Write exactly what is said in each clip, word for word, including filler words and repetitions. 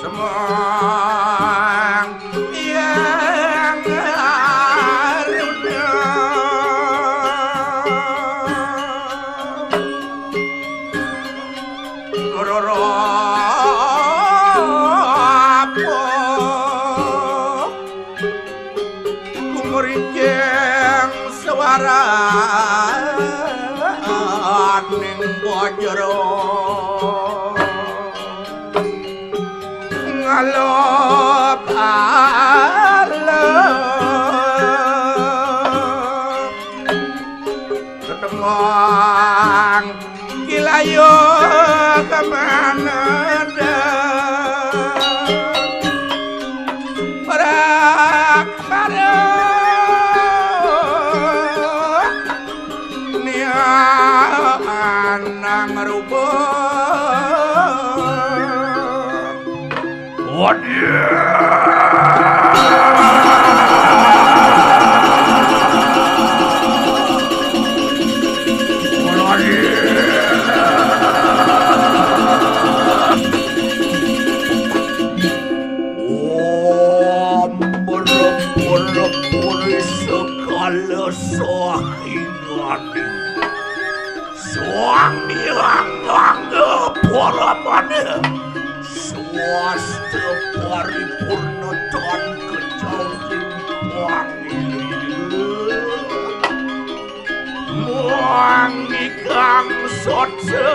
Semang yang arunya rorapa. Lumricing swaraning bajra ngalep alep. Tetemang Kilaya kamanada prakara nia anang rubah. Waduh. Om berpura-pura segala sahingan. Sang Hyang Mangga Paramana, swasta paripurna tan kejauhin panggilan. Muang ikang sotsa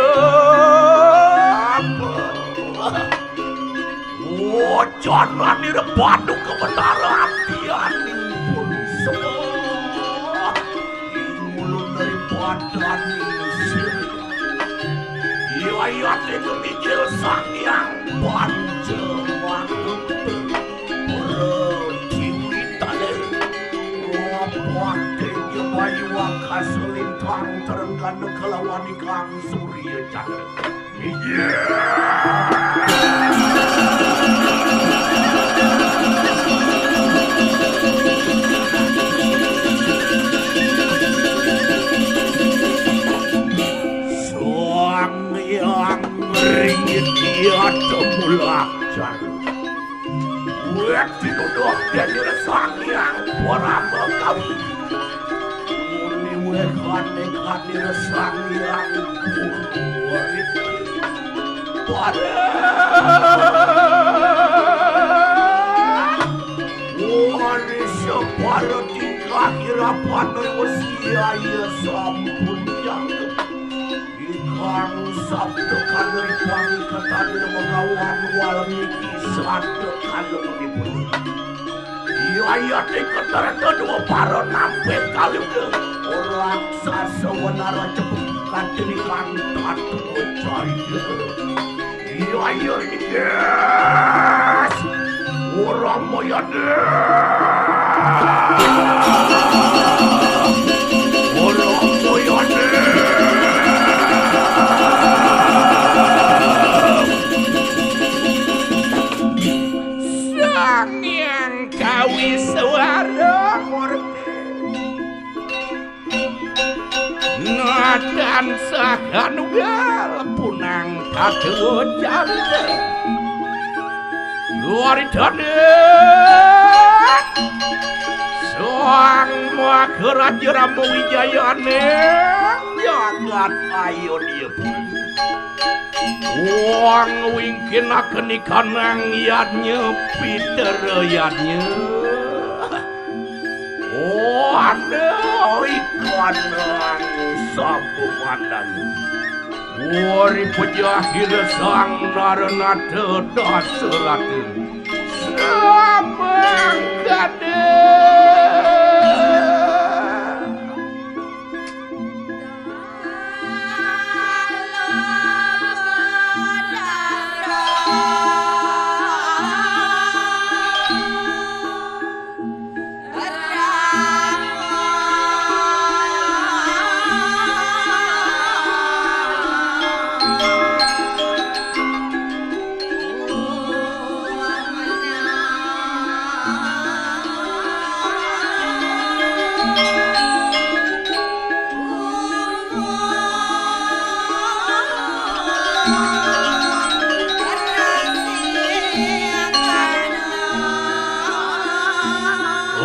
wacananira paduka Betara Atianipun Semar. Ing ulun dari Padaning Sirya. Yayate ngemijil Sang Hyang Panca Mahakala. Para dewi taler. Wapate nyewayu akasalintang terenggana kalawan ikang Surya Candra. Sang Hyang Ringit Yata Mulacan. Wek tinuduh Daniel Sang Hyang Parama Kawi. Muni wekane kanira Sang Hyang Guru Warit. Pada wani separa tingkah irapan wesi aya sampun jangkep. Ikang sabda kala dipangi katanin melawan Walmiki sabda kala menipun. Yayate keterta dua para nampek kaliuda. Raksasa wanara cepuk kantining kantata cahya. Yaya yes. Ora moyane. Ora moyane. Sang Hyang Kawiswara Murti. Natan sahanugal punang kadewacan. Waritane Sang Maharaja Rama Wijayane jagat Ayodya. Wong wingkinaken ikanang yadnya pitera yadnya. Wanda ikanang sabumandan. Wari pejahira Sang Naranata Dasarata. Samangkada.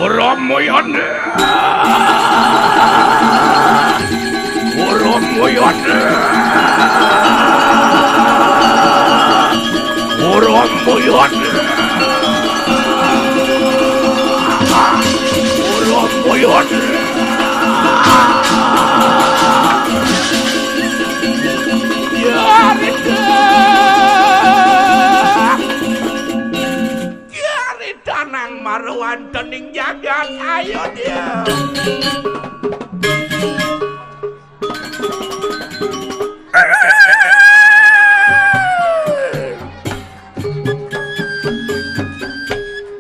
Ora moyane. Ora moyane. Ora moyane. Ora moyane. Ya, Rita. Kiritanang marwantening jagat Ayodya.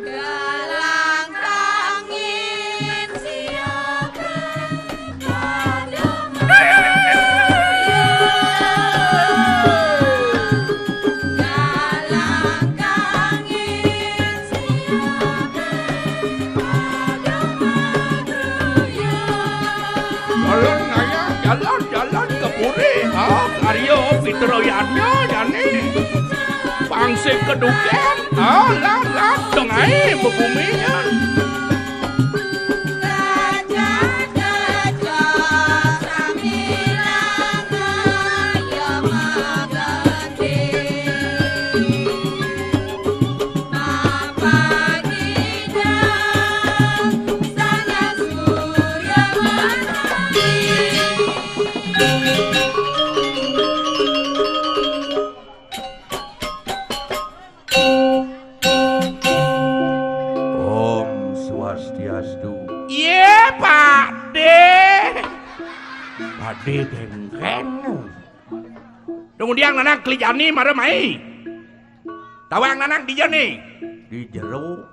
Galang tangin siap. Jalan ngayah, jalan, jalan ka puri. Ah, karya Pitra Yadnya jani. Pangsip keduken. Ah, lah, lah, dengai bebumi nya. Om Swastiastu. Iya, Pak De. Ade kengken. Kemudian nanang keli jani mara mai. Tawang nanang dija né? Di jero.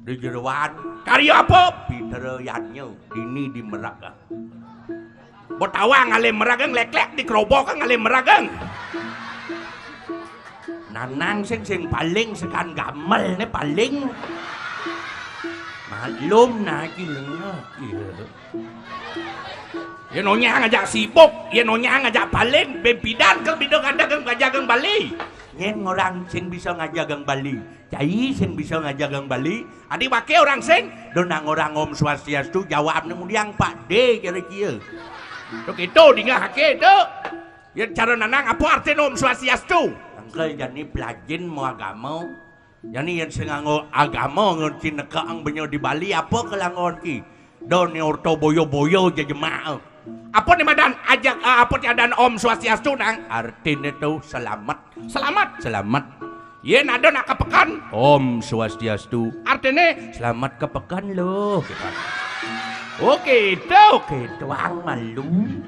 Di jeroan. Karya apa? Pitra yadnya. Dini di merag. Bo tawang ngalih merag, ngleklek di kerobok ngalih merag. Nanang sing, sing paling sekan gamel né paling. Maklum nah iki lengah. Iya. Yén onyang ajak sibuk, yén onyang ajak paling, bén pidan ké bida ngajagang, ngajagang Bali. Nyén orang sing bisa ngajagang Bali. Cai sing bisa ngajagang Bali. Adi waké orang sing, do nang orang Om Swastiastu, jawabné mudiang Pak D cara cia. To kéto dingehake to. Yén cara nanang apa artin Om Swastiastu? Engké jani pelajin mau agama. Jani yén sing nganggo agama ngerti nekeng benya di Bali apa kelanggon ki? Don orta boya-boya jejemak. Apa né madan ajak, eh, apa ti adan Om Swastiastu nang? Artiné to selamat. Selamat. Selamat. Yén ada nak ka peken. Om Swastiastu. Artiné? Selamat ka peken lo. Oke, to. Oke, tuang malu.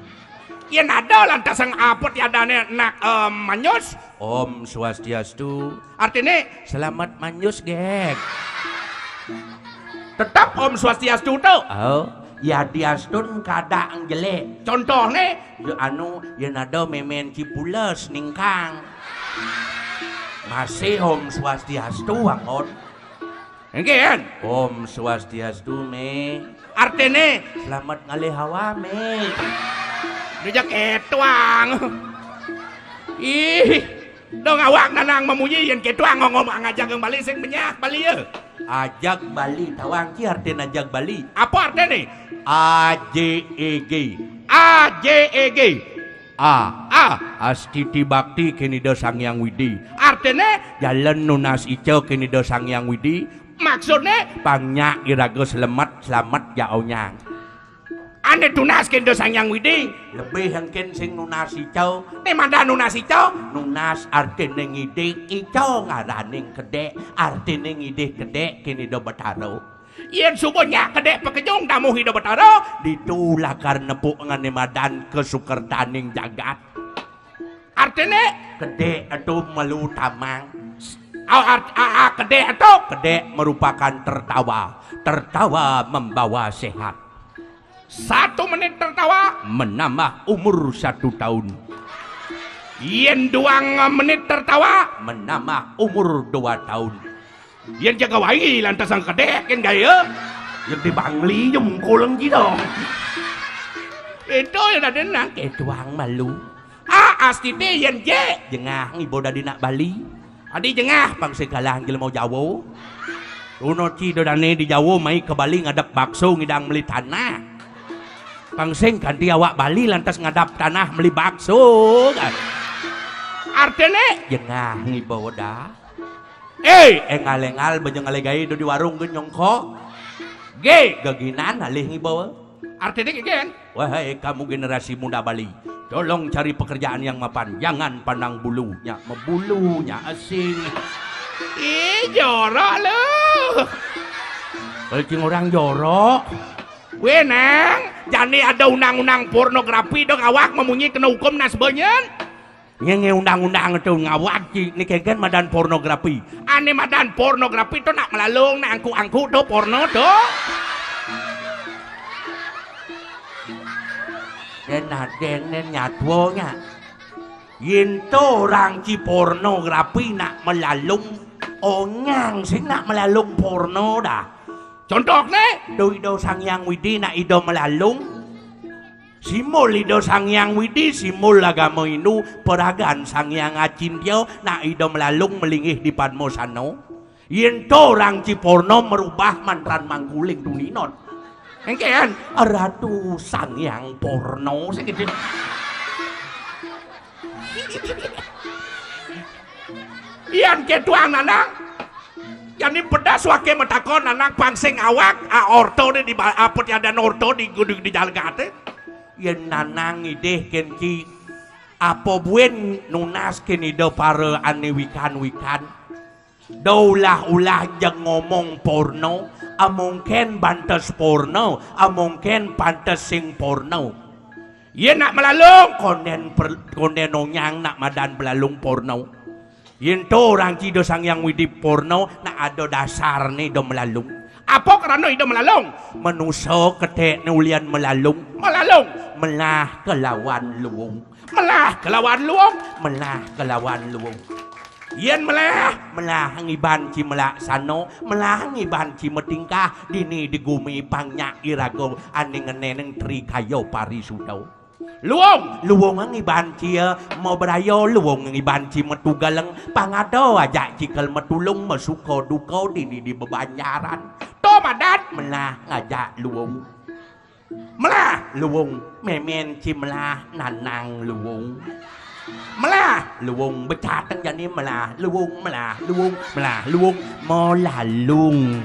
Yén ada lantas sang apa ti adané nak, eh, manyus. Om Swastiastu. Artiné? Selamat manyus, Gék. Tetep Om Swastiastu to. Oh, yadiastun kada jelek. Contohné? Ya anu, yén ada mémén cipules ningkang. Masih Om Swastiastu, anggon. Engké, Yan. Om Swastiastu, Mé. Artiné? Selamat ngalih hawa, Mé. Dija ketuang. Ih, dong awak nanang mamunyi yén ketuang ngomong ngajagang Bali sing benyah Bali ya. Ajag Bali, tawang ki artin ajag Bali. Apa artiné? A J E G. A J E G. A, a, astiti bakti kén Ida Sang Hyang Widi. Artiné? Jalan nunas ica kén Ida Sang Hyang Widi. Maksudné? Pang nyak iraga selamat, selamat jak onyang. Ané tunas kén Ida Sang Hyang Widi. Lebih engkén sing nunas ica. Né madan nunas ica? Nunas artiné ngidih, ica ngaraning kedék, artiné ngidih kedék kén Ida Betara. Yén suba nyak kedék pakejung damuh Ida Betara, ditu lakar nepuk ngané madan kasukertaning jagat. Artiné? Kedék ento malu tamang. A, a, a, a, kedék ento? Kedék merupakan tertawa. Tertawa membawa sehat. Satu menit tertawa menambah umur satu tahun. Yén duang menit tertawa menambah umur dua tahun. Yén jaga wangi lantas sang kedék kén gaya. Yén di Bangli ja mungkul enggi dong. Itu yén ada nang ketuang malu. Ah, astité yén jé. Jengah ngiba dadi nak Bali. Adi jengah pang sing kalah jelema Jawa. Tuna ci dodane di Jawa mai ka Bali ngadep bakso ngidang meli tanah. Pang sing kanti awak Bali lantas ngadep tanah meli bakso kan. Artine jengah ngiba wedah. Eh, engal-engal bejeng ale gae do di warung ge nyongko. Ge geginan alih ngiba. Artine kegen. Wahai kamu generasi muda Bali, tolong cari pekerjaan yang mapan, jangan pandang bulunya, mebulunya asing. Ih, jorok lu. Kalau cing orang jorok. Weh, Nang, jani ada undang-undang pornografi dong awak memunyi kena hukum nas banyen. Nyenge undang-undang tu ngawat ci ni kengken madan pornografi. Ane madan pornografi tu nak melalung, nak angku-angku tu porno tu. Den aden den nyatwonya. Yen tu orang ci pornografi nak melalung, ongang sing nak melalung porno dah. Contohne? Do ido Sang Hyang Widi nak ido melalung. Simbol Ida Sang Hyang Widi, simbol agama Hindu, peragan Sang Hyang Acintya, nak Ida melalung melinggih di Padmasana. Yen to orang ci porno merubah mantran mangkuling tuninot. Engken, Ratu Sang Hyang Porno sing gitu. Yan ketuang nanang. Jani pedas wake matakon nanang pang sing awak, a, orto di, di ba-, apa tiada orto di, di, di jalgate. Yen nanang idih ken ki, apa buen nunas ken ida para ane wikan-wikan. Da ulah-ulah jeng ngomong porno, amongken bantes porno, amongken pantes sing porno. Yén nak malalung, kondén per-, kondén onyang nak madan malalung porno. Yén to orang ci Ida Sang Hyang Widhi porno, nak ada dasarné Ida malalung. Apa krana Ida malalung? Manusa ketekné ulian malalung. Malalung. Melah kelawan luung. Melah kelawan luung. Melah kelawan luung. Yén melah, melah ngiban ci malaksana, melah ngiban ci matingkah, dini di gumi pang nyak iraga ané ngenénang tri kaya parisuda. Luung, luung ngiban ci mabraya, luung ngiban ci matugeleng, pang ada ajak ci kal matulung, masuka duka dini di bebanjaran. To madan melah ngajak luung. Melah luung, mémén ci melah nanang luung. Melah luung, becateng jani melah luung, melah luung, melah luung, malalung.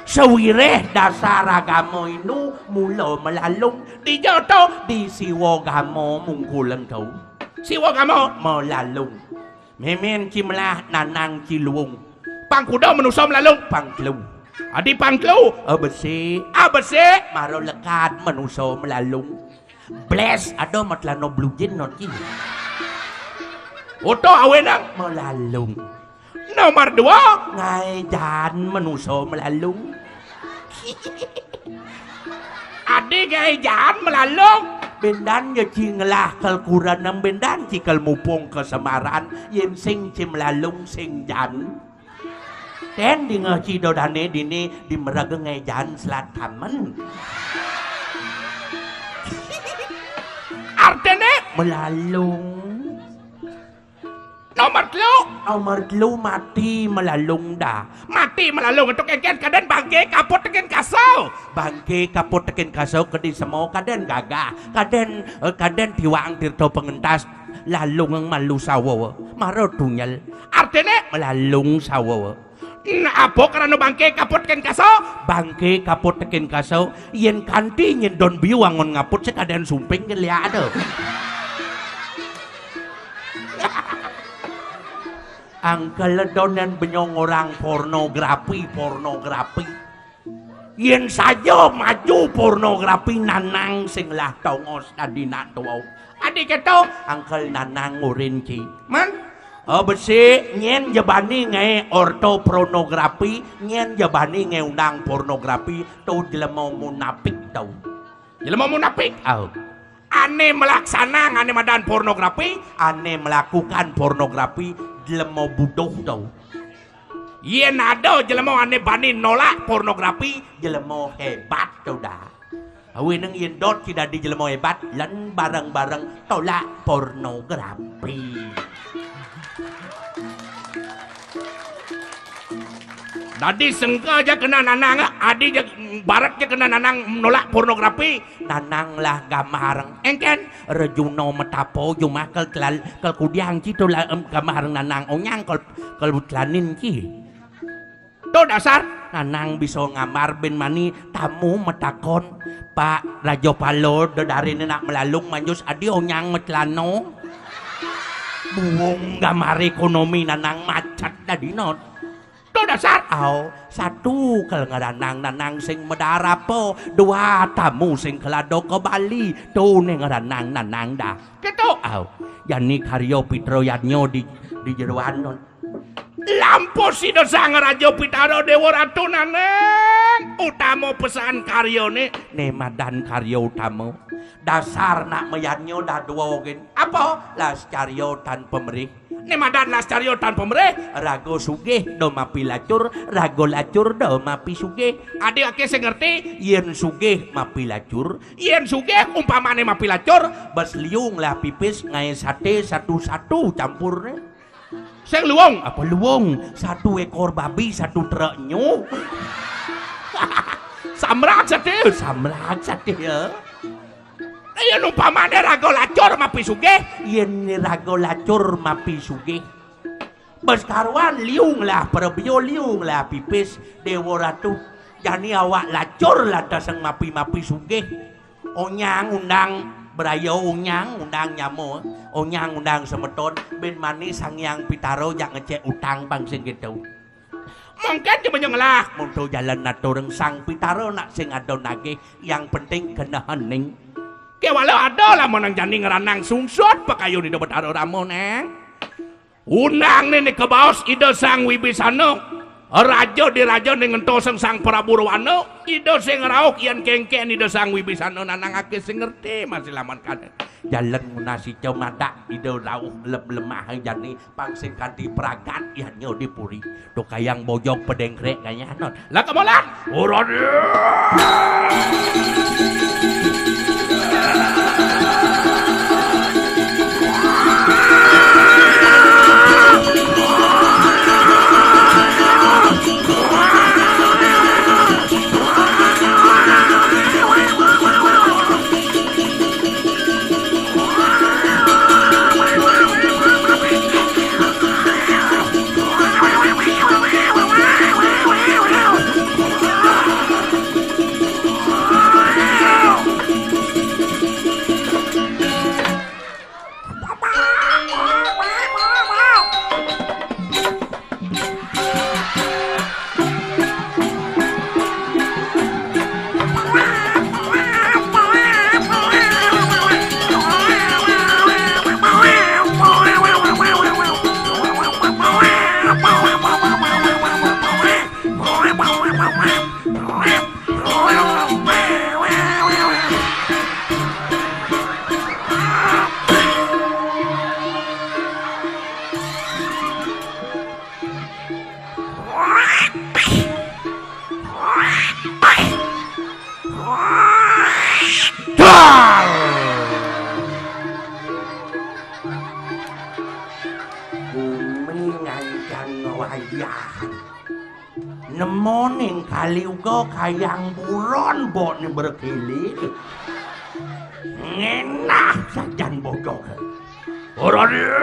Sawiréh dasar agama Hindu mula malalung, dija to di Siwa Gama mungkuleng to. Siwa Gama malalung. Mémén ci melah nanang ci luung. Pang kuda manusa malalung? Pang telu. Adi pang telu, abesik. Abesik, mara lekad manusa malalung. Blés ada matlana blue jean not ki. Oto awenang malalung. Nomor dua, ngaé jaan manusa malalung. Adi ngaé jaan malalung. Béndan ya ci ngelah kal kurenem, béndan ci kal mupung kasemaran, yén sing ci malalung sing jaan. Tén dingeh ci Ida dané dini di merega ngaé jaan selat kamen. Artiné malalung. Nomor telu. Nomor telu mati malalung dah. Mati malalung ento kénkén kadén bangké kaput tekén kasa. Bangké kaput tekén kasa kadi sema kadén gagah. Kadén, eh, kadén tiwang tirta pangentas lalung malu sawa. Mara tunyel. Artiné malalung sawa. Nah, apa krana bangké kaput tekén kasa? Bangké kaput tekén kasa, yén kanti nyén don biu angon ngaput sakadén sumping ké liak ada. Angkel donen benyong orang pornografi, pornografi. Yén saja maju pornografi nanang sing lah tongos dadi nak tua. Adi kéto, angkel nanang urin ci. Man? Oh, besik, nyén ja bani ngaé orto pornografi, nyén ja bani ngaé undang pornografi, to jelema munafik to. Jelema munafik. Oh. Ané melaksanang, ané madan pornografi, ané melakukan pornografi, jelema buduh to. Yén ada jelema ané bani nolak pornografi, jelema hébat to dah. Awining yén dot ci dadi jelema hébat, lan bareng-bareng tolak pornografi. Dadi sengka ja kena nanang, adi ja barat ja kena nanang nolak pornografi, nanang lah gambar. Engkén, rejuna metapa jumah kel telal, kel kudiang ci to la, em, gambar nanang onyang kel, kel telanin ci. To dasar nanang bisa ngambar bén mani tamu matakon, "Pak Raja Pala, dedariné nak malalung manjus adi onyang macelana." Buung gambar ékonomi nanang macet dadi not. To dasar, ao, satu kel ngranang nanang sing madarapa, dua tamu sing kelada ka Bali, to né ngranang nanang dah. Kéto, ao, jani karya Pitra Yadnya di, di jeroan not. Lampus Ida Sang Raja Pitara Déwa Ratu nanang. Utama pesan karyané, né madan karya utama. Dasar nak mayadnya dah dua gén. Apa? Las carya tan pemerih. Né madan las carya tan pemerih. Raga sugih da mapi lacur, raga lacur da mapi sugih. Adi aké sing ngerti, yén sugih mapi lacur, yén sugih umpamané mapi lacur, bes liung lah pipis ngaé saté satu-satu campurné. Sing luung. Apa luung? Satu ekor babi, satu truk nyu. Samrak saté, samrak saté ya. Yén umpamané raga lacur mapi sugih, yén raga lacur mapi sugih. Bes karuan liung lah prebio, liung lah pipis, Déwa Ratu. Jani awak lacur lantas sing mapi-mapi sugih. Onyang undang braya, onyang undang nyama, onyang undang semeton, bén mani Sang Hyang Pitara jak ngecék utang pang sing kéto. Mangkén ja ngelah, monto jalan aturang Sang Pitara nak sing ada nagih, yang penting kena hening. Kéwala ada lamun nang jani ngranang sungsut pakayun Ida Betara Rama, Nang. Undang né kabaos Ida Sang Wibisana. Raja di raja né ngentosang Sang Prabu Rawana, Ida sing rauh yén kéngkén Ida Sang Wibisana nanangake sing ngerti masih lamun kana. Jalan munasica madak Ida rauh lem-lemah jani pang sing kanti pragat yanya di puri. Tukayang bojog pedengkrek kanyanan. Lah kemolan. Urun. Dar! Bumi ngancan wayah. Nemoning kali uga kayang buron bokne berkili. Ngenah sajan bojog. Ora dia.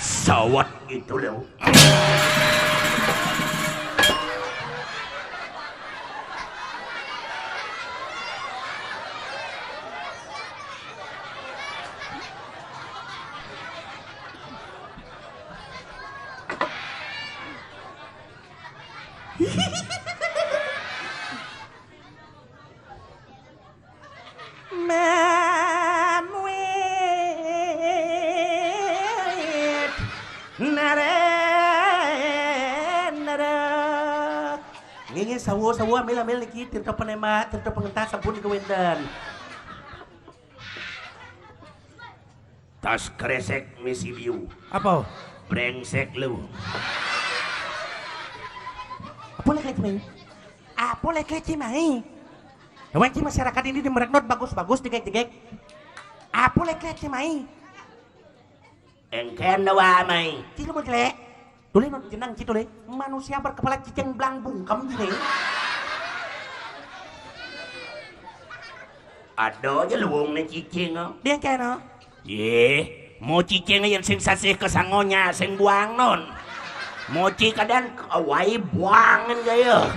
Sawat gitu loh. Nggih, nggih, sawa, sawa, ambil, ambil niki, tirta panembak, tirta pangéntas, sampun kawénten. Tas kresek misi biu. Apa? Brengsek lu. Apa lek-lek, Mai? Apa lek-lek, Mai? Lawan ci masyarakat ini di mereknot bagus-bagus, digek-digek. Apa lek-lek, Mai? Engken da wa, Mai. Ci lu mau jelek. Tolé non jenang ci tolé. Manusia berkepala cicing belang bungkem ci né. Ada aja luwung né cicing, oh. Dia engken, oh. Yé, mau cicing yén sing sasih kesangonya sing buang non. Mau ci kadang awai buangin gaya.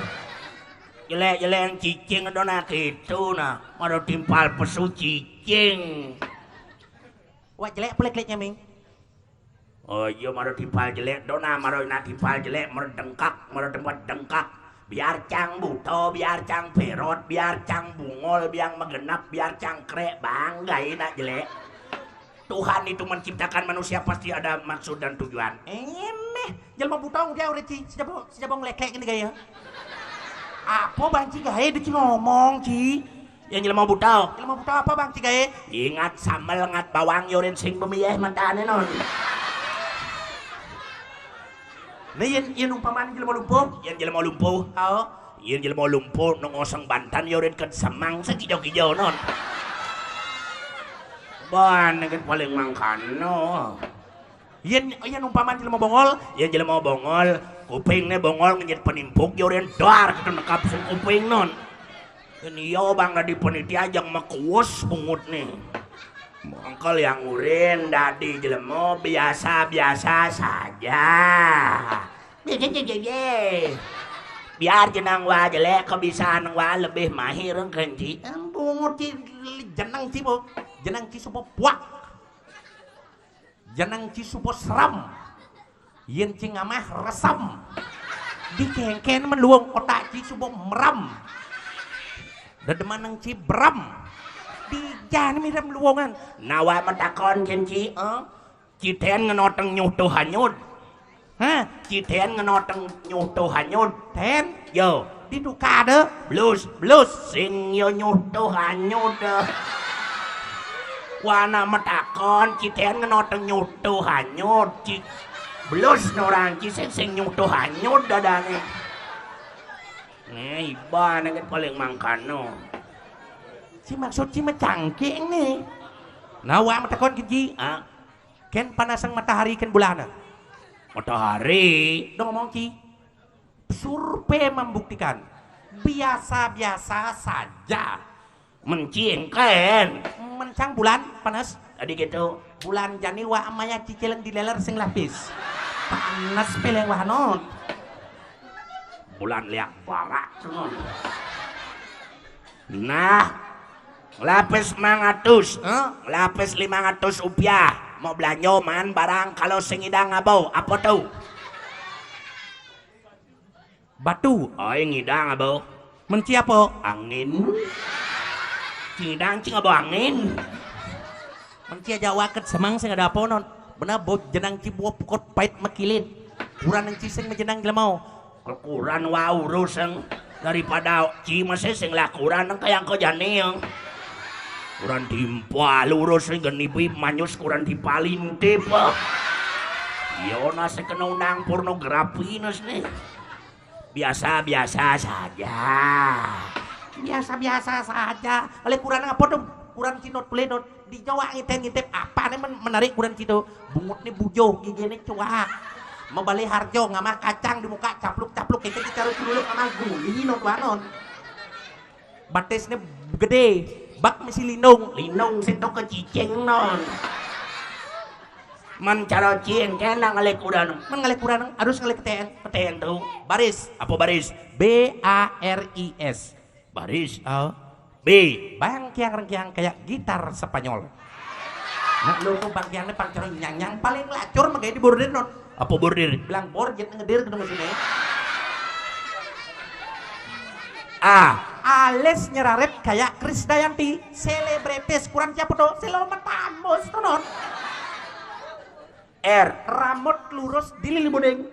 Jelek-jelek cicing ada nak itu nah. Ada timpal pesu cicing. Wak jelek apa lek-leknya, Ming? Oh iya, mara timpal jelek, dona mara nak timpal jelek, mara dengkak, mara tempat dengkak. Biar cang buta, biar cang perot, biar cang bungol, biar magenap, biar cang krek, banggai nak jelek. Tuhan itu menciptakan manusia pasti ada maksud dan tujuan. Emeh, jelema buta dia udah ci, sejabong, sejabong lek-lek ini gaya. Apa bang ci gaé di ci ngomong ci? Yang jelema buta. Jelema buta apa bang ci gaé? Ingat sambel, ingat bawang, yorin sing bemiyeh matané non. Nah, yén, yén umpamane jelema lumpuh. Yén jelema lumpuh. Oh. Yén jelema lumpuh nang oseng bantan yorin ket semang sekijo-kijo non. Ban ket paling mangkano. Yén, yén umpamane jelema bongol. Yén jelema bongol, kupingné bongol ngenyit penimpuk yorin dar ket nekap sing kuping non. Kén iya bang dadi panitia jang makuwes bungut nih. Mongkol yang urin dadi jelema biasa-biasa saja. Ye, ye, ye, ye, ye. Biar jenang wa jelek, kebiasaan wa lebih mahir engken ci. Em, bungut ci, jenang ci, Bu. Jenang ci supo puak. Jeneng ci supo serem. Yén ci ngamah resem. Di kéngkén men luwung otak ci supo merem. Dedemaneng ci berem. Di jani mirem luwungan. Nawa matakon kén ci, eh? Ci tén ngenoteng nyuh tuh hanyut. Hah? Ci tén ngenoteng nyuh tuh hanyut. Tén? Yo. Di tukade. Blus, blus. Sing yo nyuh tuh hanyut. Wana matakon, ci tén ngenoteng nyuh tuh hanyut. Ci blus norang ci sing, sing nyuh tuh hanyut dadane. Nih, iban ket paling mangkano. Ci maksud ci macangkik nih. Nawa matakon kén ci. Ah. Kén panasang matahari kén bulana. Matahari. Dong ngomong ci. Survei membuktikan biasa-biasa saja. Men ci engken. Men cang bulan panas. Tadi gitu. Bulan jani wa amaya cicileng di leler sing lapis. Panas peleng wah non. Bulan liak barak non. Nah, lapis mangatus, eh? Lapis lima ratus rupiah. Mau belanja man barang kalau sing idang abau, apa tuh? Batu. Oi, ngidang abau. Men ci apa? Angin. Cing idang cing abau angin. Men ci aja waket semang sing ada apa non? Bener bot jenang ci buah pukot pait makilin. Kuran nang ci sing majenang jelema. Kuran wa urus yang daripada ci masih sing lah kuran nang kayang ko jani yang. Kuran timpal urus sing geni bi manyus kuran timpal intip. Yo nasi kena undang pornografi nas nih. Biasa-biasa saja. Biasa-biasa saja. Oleh kuran apa tuh? Kuran cinot pelinot. Di Jawa ngintip-ngintip apa nih men- menarik kuran situ? Bungut nih bujo, gigi nih cuak. Membali harjo, ngamah kacang di muka capluk-capluk, kita ditaruh dulu sama guli no tuanon. Batisnya gede, bak misi lindung, lindung situ ke cicing non. Man cara cing kena ngalih kuran. Man ngalih kuran harus ngalih keteng. Keteng tuh. Baris. Apa baris? B A R I S. Baris. Oh. B. Bangkiang rengkiang kayak gitar Spanyol. Nah, lu tuh bangkiangnya pang cara nyang nyang paling lacur makanya di bordir non. Apa bordir? Bilang bordir ngedir ke sini. A. Alis nyeraret kayak Krisdayanti, selebritis kurang siapa tuh? Selamat tambus tuh non. R. Rambut lurus di lili bodeng.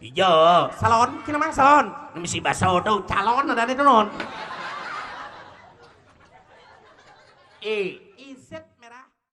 Iya. Salon, ki nang salon. Misi baso to, calon adane to, Non. Eh,